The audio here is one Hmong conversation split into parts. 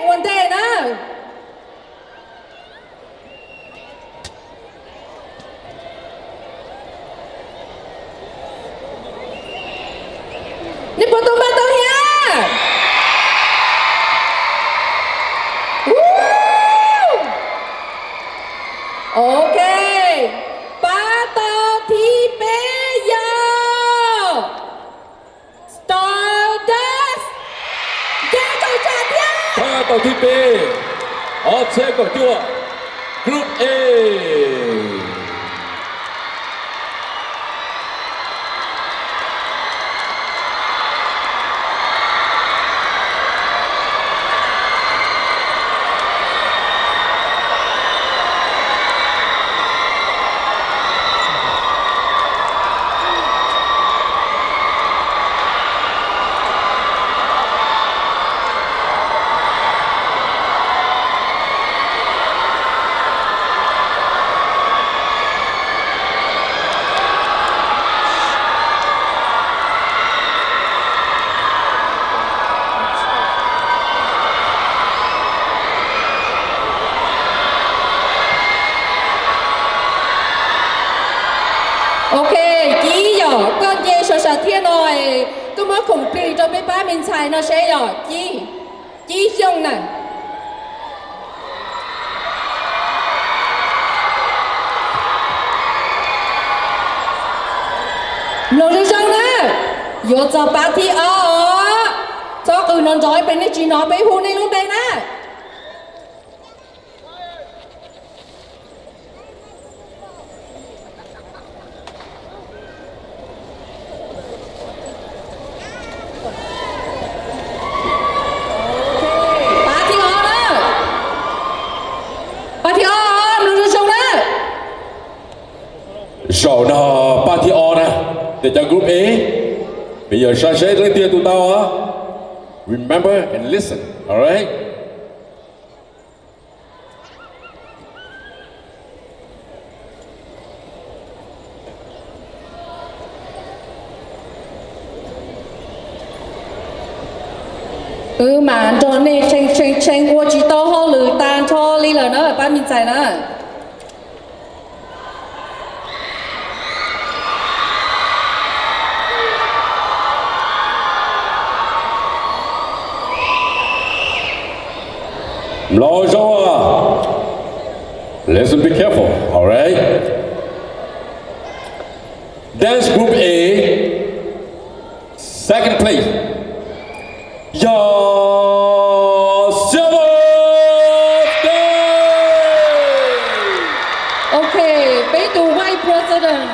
ua ntej na. Nej puas tau npaj tau thiab? Ok, pab tau thib peb yog Stardust, Nce Kaum Tsam thiab. Pab tau thib peb, ob txhiab kaum cuaj, Group A. Ok, Cib yog koj nce sov sam thiab no, koj muab khoom plig rau peb pab me ntxhais no seb yog Cib, Cib Xyooj na. Mloog zoo zoo na, yuav txog pab thib ob os. Txhob qw nrov nrov pem nej tsis hnov peb hu nej lub npe na. Pab thib ob na, pab thib ob, mloog zoo zoo na. Zaum no pab thib ob na, ces cov group A, peb yuav saib seb leej twg tus tau. Remember and listen, alright? Wb mam nrog nej tshee tshee tshee ua tsis tau hauj lwm tag nrho li lawm na pab me ntxhais na. Mloog zoo. Listen, be careful, alright? Dance group A, second place yog Silver Star. Ok, peb tus vice president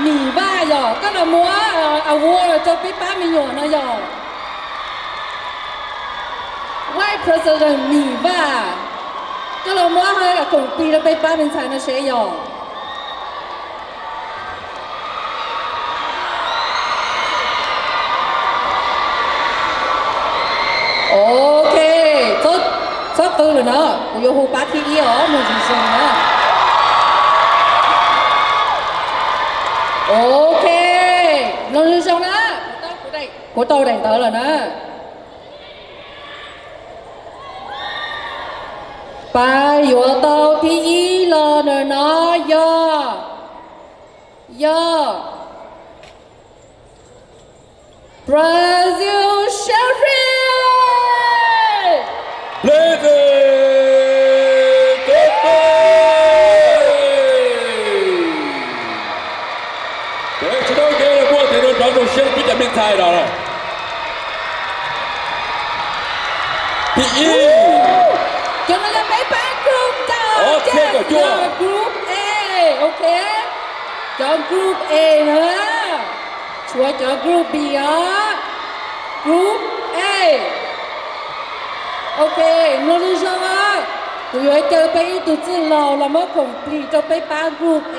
Mim Vaj yog koj los muab award rau peb pab me nyuam no yog. Vice president Mim Vaj, koj los muab khoom plig rau peb pab me ntxhais no seb yog. Ok, txhob qw lawm na, kuv yuav hu pab thib ib os, mloog zoo zoo na. Ok, mloog zoo zoo na, kuv tau daim ntawv lawm na. Pab yuav tau thib ib los ntawm no yog, yog Brazil Sheffield. Ladies and gentlemen, peb tsis tau kev muaj tes rau nrov rau siab peb cov me ntxhais no. Thib ib. Cov no yog peb pab group ntawm, ob txhiab kaum cuaj, group A, ok. Cov group A na, tshuav cov group B os. Group A. Ok, mloog zoo zoo na, kuv yuav caw peb ib tug txwj laug los muab khoom plig rau peb pab group A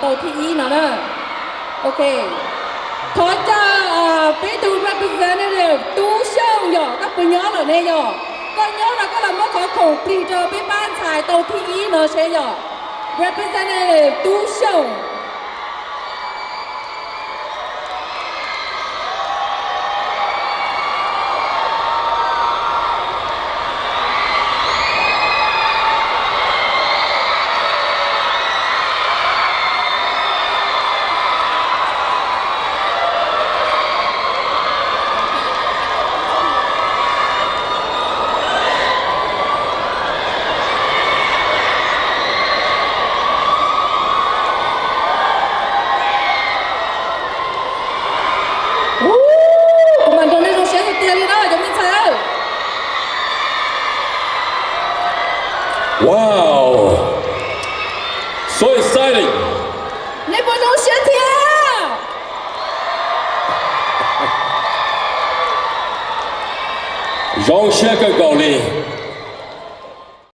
tau thib ib no na. Ok, thov caw peb tug representative Tub Xyooj yog koj puas nyob lawm ne yog? Koj nyob no koj los muab qhov khoom plig rau peb pab ntxhais tau thib ib no seb yog. Representative Tub Xyooj. So exciting. Nej puas zoo siab thiab? Zoo siab kawg nkaus li.